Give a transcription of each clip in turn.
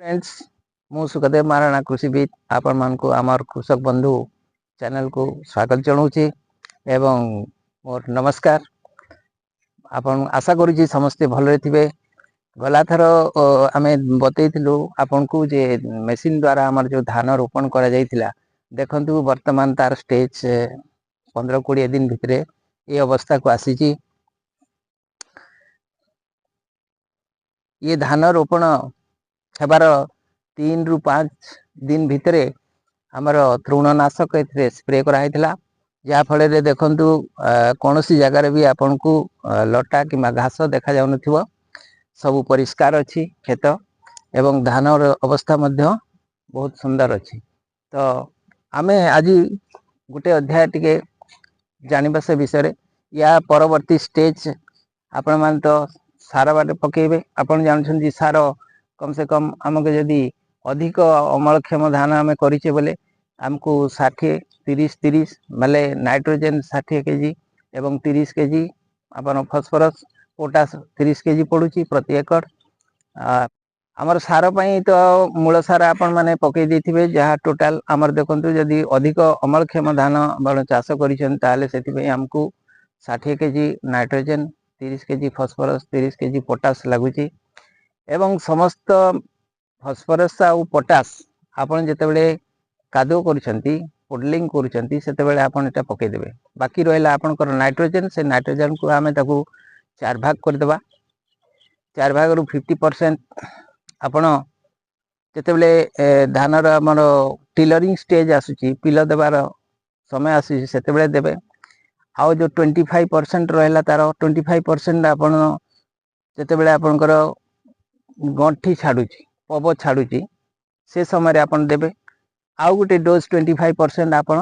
Friends, ମୁଁ ସୁଖଦେବ ମହାରଣା, କୃଷିବିତ୍, ଆପଣମାନଙ୍କୁ ଆମର କୃଷକ ବନ୍ଧୁ ଚ୍ୟାନେଲକୁ ସ୍ୱାଗତ ଜଣାଉଛି ଏବଂ ମୋର ନମସ୍କାର। ଆପଣ ଆଶା କରୁଛି ସମସ୍ତେ ଭଲରେ ଥିବେ। ଗଲାଥର ଆମେ ବତେଇଥିଲୁ ଆପଣଙ୍କୁ ଯେ ମେସିନ୍ ଦ୍ୱାରା ଆମର ଯେଉଁ ଧାନ ରୋପଣ କରାଯାଇଥିଲା, ଦେଖନ୍ତୁ ବର୍ତ୍ତମାନ ତାର ଷ୍ଟେଜ୍ 15-20 ଦିନ ଭିତରେ ଏ ଅବସ୍ଥାକୁ ଆସିଛି। ଇଏ ଧାନ ରୋପଣ ହେବାର 3ରୁ 5 ଦିନ ଭିତରେ ଆମର ତୃଣନାଶକ ଏଥିରେ ସ୍ପ୍ରେ କରାହେଇଥିଲା, ଯାହାଫଳରେ ଦେଖନ୍ତୁ କୌଣସି ଜାଗାରେ ବି ଆପଣଙ୍କୁ ଲଟା କିମ୍ବା ଘାସ ଦେଖାଯାଉନଥିବ। ସବୁ ପରିଷ୍କାର ଅଛି କ୍ଷେତ ଏବଂ ଧାନର ଅବସ୍ଥା ମଧ୍ୟ ବହୁତ ସୁନ୍ଦର ଅଛି। ତ ଆମେ ଆଜି ଗୋଟେ ଅଧ୍ୟାୟ ଟିକେ ଜାଣିବା ସେ ବିଷୟରେ। ୟା ପରବର୍ତ୍ତୀ ଷ୍ଟେଜ୍ ଆପଣମାନେ ତ ସାର ବାଟେ ପକେଇବେ। ଆପଣ ଜାଣୁଛନ୍ତି, ସାର କମ୍ ସେ କମ୍ ଆମକୁ ଯଦି ଅଧିକ ଅମଳକ୍ଷମ ଧାନ ଆମେ କରିଛେ ବୋଲେ ଆମକୁ 60 30 30, ମାନେ ନାଇଟ୍ରୋଜେନ୍ 60 କେଜି ଏବଂ 30 କେଜି ଆପଣ ଫସଫରସ୍, ପୋଟାସ 30 କେଜି ପଡ଼ୁଛି ପ୍ରତି ଏକର। ଆମର ସାର ପାଇଁ ତ ମୂଳ ସାର ଆପଣମାନେ ପକେଇ ଦେଇଥିବେ, ଯାହା ଟୋଟାଲ ଆମର ଦେଖନ୍ତୁ, ଯଦି ଅଧିକ ଅମଳକ୍ଷମ ଧାନ ଆପଣ ଚାଷ କରିଛନ୍ତି, ତାହେଲେ ସେଥିପାଇଁ ଆମକୁ 60 KG nitrogen, 30 KG phosphorus, 30 KG potash ଲାଗୁଛି। ଏବଂ ସମସ୍ତ ଫସଫରସ୍ ଆଉ ପଟାସ ଆପଣ ଯେତେବେଳେ କାଦୁଅ କରୁଛନ୍ତି, ପୋଡଲିଂ କରୁଛନ୍ତି, ସେତେବେଳେ ଆପଣ ଏଇଟା ପକେଇଦେବେ। ବାକି ରହିଲା ଆପଣଙ୍କର ନାଇଟ୍ରୋଜେନ୍। ସେ ନାଇଟ୍ରୋଜେନ୍କୁ ଆମେ ତାକୁ ଚାରି ଭାଗ କରିଦେବା। ଚାରି ଭାଗରୁ 50% ଆପଣ ଯେତେବେଳେ ଧାନର ଆମର ଟିଲରିଂ ଷ୍ଟେଜ୍ ଆସୁଛି, ପିଲ ଦେବାର ସମୟ ଆସୁଛି, ସେତେବେଳେ ଦେବେ। ଆଉ ଯେଉଁ 25% ରହିଲା, ତାର 25% ଆପଣ ଯେତେବେଳେ ଆପଣଙ୍କର ଗଣ୍ଠି ଛାଡ଼ୁଛି, ପବ ଛାଡ଼ୁଛି, ସେ ସମୟରେ ଆପଣ ଦେବେ। ଆଉ ଗୋଟେ ଡୋଜ୍ 25% ଆପଣ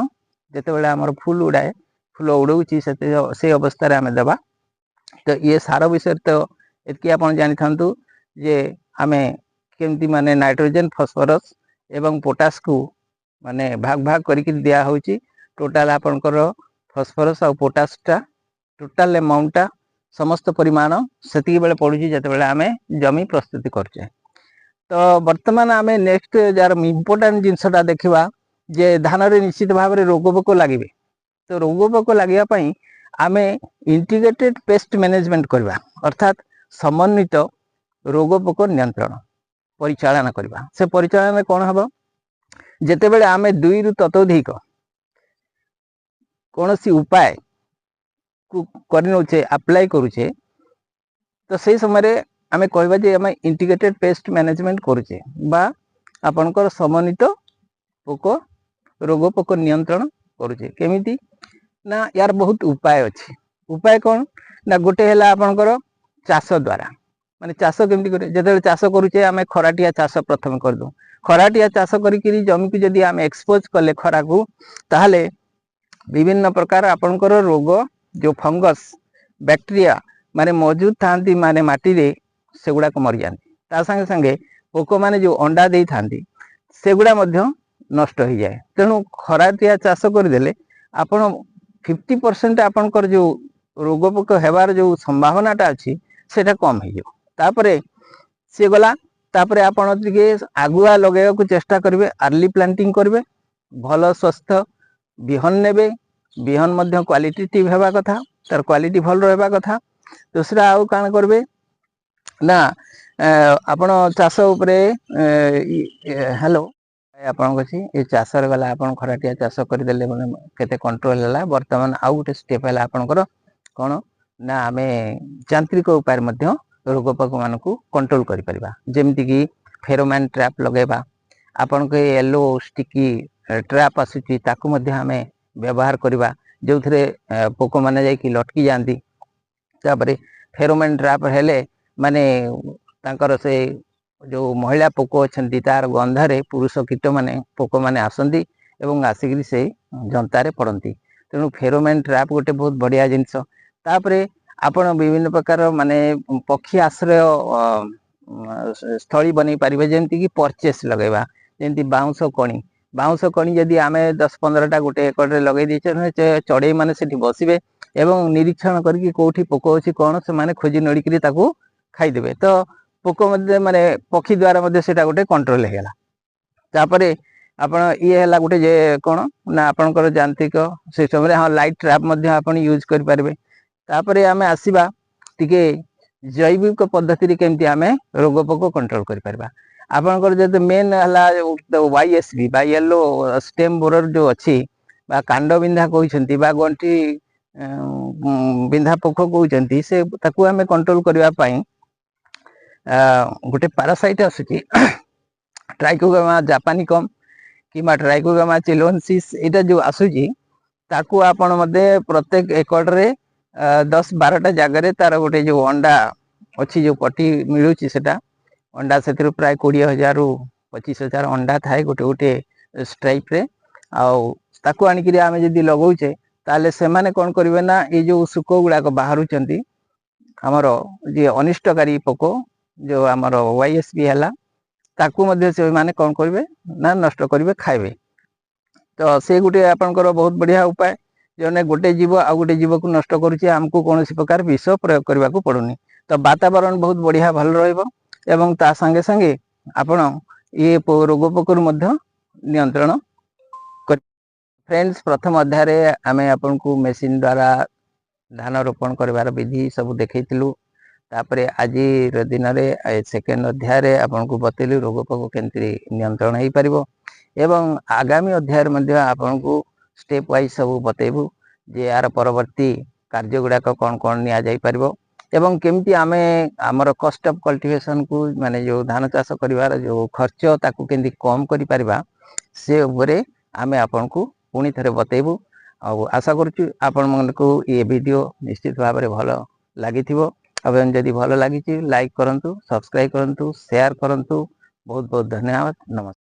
ଯେତେବେଳେ ଆମର ଫୁଲ ଉଡ଼ାଏ, ଫୁଲ ଉଡ଼ଉଛି, ସେତେ ସେ ଅବସ୍ଥାରେ ଆମେ ଦେବା। ତ ଇଏ ସାର ବିଷୟରେ ତ ଏତିକି ଆପଣ ଜାଣିଥାନ୍ତୁ ଯେ ଆମେ କେମିତି ମାନେ ନାଇଟ୍ରୋଜେନ୍, ଫସଫରସ୍ ଏବଂ ପୋଟାସକୁ ମାନେ ଭାଗ ଭାଗ କରିକି ଦିଆହେଉଛି। ଟୋଟାଲ ଆପଣଙ୍କର ଫସଫରସ୍ ଆଉ ପୋଟାସଟା ଟୋଟାଲ ଆମାଉଣ୍ଟଟା, ସମସ୍ତ ପରିମାଣ ସେତିକି ବେଳେ ପଡ଼ୁଛି ଯେତେବେଳେ ଆମେ ଜମି ପ୍ରସ୍ତୁତି କରୁଛେ। ତ ବର୍ତ୍ତମାନ ଆମେ ନେକ୍ସଟ ଯାର ଇମ୍ପୋର୍ଟାଣ୍ଟ ଜିନିଷଟା ଦେଖିବା ଯେ ଧାନରେ ନିଶ୍ଚିତ ଭାବରେ ରୋଗ ପୋକ ଲାଗିବେ। ତ ରୋଗ ପୋକ ଲାଗିବା ପାଇଁ ଆମେ ଇଣ୍ଟିଗ୍ରେଟେଡ୍ ପେଷ୍ଟ ମ୍ୟାନେଜମେଣ୍ଟ କରିବା, ଅର୍ଥାତ୍ ସମନ୍ୱିତ ରୋଗ ପୋକ ନିୟନ୍ତ୍ରଣ ପରିଚାଳନା କରିବା। ସେ ପରିଚାଳନା କ'ଣ ହେବ? ଯେତେବେଳେ ଆମେ ଦୁଇରୁ ତତୋଧିକ କୌଣସି ଉପାୟ କରିନେଉଛେ, ଆପ୍ଲାଏ କରୁଛେ, ତ ସେଇ ସମୟରେ ଆମେ କହିବା ଯେ ଆମେ ଇଣ୍ଟିଗ୍ରେଟେଡ୍ ପେଷ୍ଟ ମ୍ୟାନେଜମେଣ୍ଟ କରୁଛେ ବା ଆପଣଙ୍କର ସମନ୍ୱିତ ପୋକ ରୋଗ ପୋକ ନିୟନ୍ତ୍ରଣ କରୁଛେ। କେମିତି ନା ୟାର ବହୁତ ଉପାୟ ଅଛି। ଉପାୟ କ'ଣ ନା ଗୋଟେ ହେଲା ଆପଣଙ୍କର ଚାଷ ଦ୍ୱାରା। ମାନେ ଚାଷ କେମିତି କରିବେ? ଯେତେବେଳେ ଚାଷ କରୁଛେ, ଆମେ ଖରାଟିଆ ଚାଷ ପ୍ରଥମେ କରିଦେଉ। ଖରାଟିଆ ଚାଷ କରିକିରି ଜମିକୁ ଯଦି ଆମେ ଏକ୍ସପୋଜ କଲେ ଖରାକୁ, ତାହେଲେ ବିଭିନ୍ନ ପ୍ରକାର ଆପଣଙ୍କର ରୋଗ, ଯେଉଁ ଫଙ୍ଗସ୍, ବ୍ୟାକ୍ଟେରିଆ ମାନେ ମଜୁଦ ଥାନ୍ତି ମାନେ ମାଟିରେ, ସେଗୁଡ଼ାକ ମରିଯାଆନ୍ତି। ତା ସାଙ୍ଗେ ସାଙ୍ଗେ ପୋକମାନେ ଯେଉଁ ଅଣ୍ଡା ଦେଇଥାନ୍ତି, ସେଗୁଡ଼ା ମଧ୍ୟ ନଷ୍ଟ ହେଇଯାଏ। ତେଣୁ ଖରାଟିଆ ଚାଷ କରିଦେଲେ ଆପଣ 50% ଆପଣଙ୍କର ଯେଉଁ ରୋଗ ପୋକ ହେବାର ଯେଉଁ ସମ୍ଭାବନାଟା ଅଛି, ସେଇଟା କମ୍ ହେଇଯିବ। ତାପରେ ସିଏ ଗଲା। ତାପରେ ଆପଣ ଟିକେ ଆଗୁଆ ଲଗେଇବାକୁ ଚେଷ୍ଟା କରିବେ, ଆର୍ଲି ପ୍ଲାଣ୍ଟିଂ କରିବେ, ଭଲ ସ୍ୱସ୍ଥ ବିହନ ନେବେ। ବିହନ ମଧ୍ୟ କ୍ୱାଲିଟେଟିଭ୍ ହେବା କଥା, ତାର କ୍ୱାଲିଟି ଭଲ ରହିବା କଥା। ଦୁସରା ଆଉ କାଣା କରିବେ ନା ଆପଣ ଚାଷ ଉପରେ, ହ୍ୟାଲୋ, ଆପଣଙ୍କ ଅଛି ଏ ଚାଷରେ ଗଲା। ଆପଣ ଖରାଟିଆ ଚାଷ କରିଦେଲେ ମାନେ କେତେ କଣ୍ଟ୍ରୋଲ ହେଲା। ବର୍ତ୍ତମାନ ଆଉ ଗୋଟେ ଷ୍ଟେପ୍ ହେଲା ଆପଣଙ୍କର କ'ଣ ନା ଆମେ ଯାନ୍ତ୍ରିକ ଉପାୟରେ ମଧ୍ୟ ରୋଗ ପୋକମାନଙ୍କୁ କଣ୍ଟ୍ରୋଲ କରିପାରିବା, ଯେମିତିକି ଫେରୋମାନ୍ ଟ୍ରାପ୍ ଲଗାଇବା। ଆପଣଙ୍କ ୟେଲୋ ଷ୍ଟିକି ଟ୍ରାପ୍ ଆସୁଛି, ତାକୁ ମଧ୍ୟ ଆମେ ବ୍ୟବହାର କରିବା, ଯେଉଁଥିରେ ପୋକମାନେ ଯାଇକି ଲଟକି ଯାଆନ୍ତି। ତାପରେ ଫେରୋମାନ୍ ଟ୍ରାପ୍ ହେଲେ ମାନେ ତାଙ୍କର ସେ ଯେଉଁ ମହିଳା ପୋକ ଅଛନ୍ତି, ତାର ଗନ୍ଧରେ ପୁରୁଷ କୀଟମାନେ, ପୋକମାନେ ଆସନ୍ତି ଏବଂ ଆସିକିରି ସେଇ ଯନ୍ତାରେ ପଡ଼ନ୍ତି। ତେଣୁ ଫେରୋମାନ୍ ଟ୍ରାପ୍ ଗୋଟେ ବହୁତ ବଢ଼ିଆ ଜିନିଷ। ତାପରେ ଆପଣ ବିଭିନ୍ନ ପ୍ରକାର ମାନେ ପକ୍ଷୀ ଆଶ୍ରୟ ସ୍ଥଳୀ ବନେଇ ପାରିବେ, ଯେମିତିକି ପର୍ଚେସ୍ ଲଗାଇବା, ଯେମିତି ବାଉଁଶ କଣି। ବାଉଁଶ କଣି ଯଦି ଆମେ 10-15ଟା ଗୋଟେ ଏକରରେ ଲଗେଇ ଦେଇଛେ, ଚଢ଼େଇ ମାନେ ସେଠି ବସିବେ ଏବଂ ନିରୀକ୍ଷଣ କରିକି କୋଉଠି ପୋକ ଅଛି କ'ଣ, ସେମାନେ ଖୋଜି ନଡ଼ିକିରି ତାକୁ ଖାଇଦେବେ। ତ ପୋକ ମଧ୍ୟ ମାନେ ପକ୍ଷୀ ଦ୍ୱାରା ମଧ୍ୟ ସେଇଟା ଗୋଟେ କଣ୍ଟ୍ରୋଲ ହେଇଗଲା। ତାପରେ ଆପଣ ଇଏ ହେଲା ଗୋଟେ ଯେ କ'ଣ ନା ଆପଣଙ୍କର ଯାନ୍ତ୍ରିକ ସିଷ୍ଟମରେ, ହଁ, ଲାଇଟ୍ ଟ୍ରାପ୍ ମଧ୍ୟ ଆପଣ ୟୁଜ୍ କରିପାରିବେ। ତାପରେ ଆମେ ଆସିବା ଟିକେ ଜୈବିକ ପଦ୍ଧତିରେ କେମିତି ଆମେ ରୋଗ ପୋକ କଣ୍ଟ୍ରୋଲ କରିପାରିବା। ଆପଣଙ୍କର ଯଦି ମେନ୍ ହେଲା YSB ବା ୟେଲୋ ଷ୍ଟେମ୍ ବୋରର ଯୋଉ ଅଛି ବା କାଣ୍ଡ ବିନ୍ଧା କହୁଛନ୍ତି ବା ଗଣ୍ଠି ବିନ୍ଧା ପୋକ କହୁଛନ୍ତି, ସେ ତାକୁ ଆମେ କଣ୍ଟ୍ରୋଲ କରିବା ପାଇଁ ଗୋଟେ ପାରାସାଇଟ୍ ଆସୁଛି, ଟ୍ରାଇକୋଗ୍ରାମା ଜାପାନିକମ୍ କିମ୍ବା ଟ୍ରାଇକୋଗ୍ରାମା ଚିଲୋନ୍ସିସ୍। ଏଇଟା ଯୋଉ ଆସୁଛି, ତାକୁ ଆପଣ ମଧ୍ୟ ପ୍ରତ୍ୟେକ ଏକରରେ 10-12ଟା ଜାଗାରେ ତାର ଗୋଟେ ଯୋଉ ଅଣ୍ଡା ଅଛି, ଯୋଉ ପଟି ମିଳୁଛି, ସେଟା ଅଣ୍ଡା, ସେଥିରୁ ପ୍ରାୟ 20,000ରୁ 25,000 ଅଣ୍ଡା ଥାଏ ଗୋଟେ ଗୋଟେ ଷ୍ଟ୍ରାଇପ୍ରେ। ଆଉ ତାକୁ ଆଣିକିରି ଆମେ ଯଦି ଲଗଉଛେ, ତାହେଲେ ସେମାନେ କ'ଣ କରିବେ ନା ଏଇ ଯୋଉ ଶୁକ ଗୁଡ଼ାକ ବାହାରୁଛନ୍ତି, ଆମର ଯିଏ ଅନିଷ୍ଟକାରୀ ପୋକ, ଯୋଉ ଆମର YSB ହେଲା, ତାକୁ ମଧ୍ୟ ସେମାନେ କ'ଣ କରିବେ ନା ନଷ୍ଟ କରିବେ, ଖାଇବେ। ତ ସେ ଗୋଟେ ଆପଣଙ୍କର ବହୁତ ବଢ଼ିଆ ଉପାୟ। ଜଣେ ଗୋଟେ ଜୀବ ଆଉ ଗୋଟେ ଜୀବକୁ ନଷ୍ଟ କରୁଛି, ଆମକୁ କୌଣସି ପ୍ରକାର ବିଷ ପ୍ରୟୋଗ କରିବାକୁ ପଡ଼ୁନି। ତ ବାତାବରଣ ବହୁତ ବଢ଼ିଆ ଭଲ ରହିବ ଏବଂ ତା ସାଙ୍ଗେ ସାଙ୍ଗେ ଆପଣ ଇଏ ରୋଗ ପୋକରୁ ମଧ୍ୟ ନିୟନ୍ତ୍ରଣ। ଫ୍ରେଣ୍ଡସ୍, ପ୍ରଥମ ଅଧ୍ୟାୟରେ ଆମେ ଆପଣଙ୍କୁ ମେସିନ୍ ଦ୍ୱାରା ଧାନ ରୋପଣ କରିବାର ବିଧି ସବୁ ଦେଖେଇଥିଲୁ। ତାପରେ ଆଜିର ଦିନରେ ସେକେଣ୍ଡ ଅଧ୍ୟାୟରେ ଆପଣଙ୍କୁ ବତେଇଲୁ ରୋଗ ପୋକ କେମିତି ନିୟନ୍ତ୍ରଣ ହେଇପାରିବ ଏବଂ ଆଗାମୀ ଅଧ୍ୟାୟରେ ମଧ୍ୟ ଆପଣଙ୍କୁ ଷ୍ଟେପ୍ ୱାଇଜ୍ ସବୁ ବତେଇବୁ ଯେ ଏହାର ପରବର୍ତ୍ତୀ କାର୍ଯ୍ୟ ଗୁଡ଼ାକ କ'ଣ କ'ଣ ନିଆଯାଇପାରିବ ଏବଂ କେମିତି ଆମେ ଆମର କଷ୍ଟ ଅଫ୍ କଲ୍ଟିଭେସନକୁ, ମାନେ ଯେଉଁ ଧାନ ଚାଷ କରିବାର ଯେଉଁ ଖର୍ଚ୍ଚ, ତାକୁ କେମିତି କମ୍ କରିପାରିବା, ସେ ଉପରେ ଆମେ ଆପଣଙ୍କୁ ପୁଣି ଥରେ ବତେଇବୁ। ଆଉ ଆଶା କରୁଛୁ ଆପଣମାନଙ୍କୁ ଏ ଭିଡ଼ିଓ ନିଶ୍ଚିତ ଭାବରେ ଭଲ ଲାଗିଥିବ ଏବଂ ଯଦି ଭଲ ଲାଗିଛି, ଲାଇକ୍ କରନ୍ତୁ, ସବସ୍କ୍ରାଇବ୍ କରନ୍ତୁ, ସେୟାର କରନ୍ତୁ। ବହୁତ ବହୁତ ଧନ୍ୟବାଦ। ନମସ୍କାର।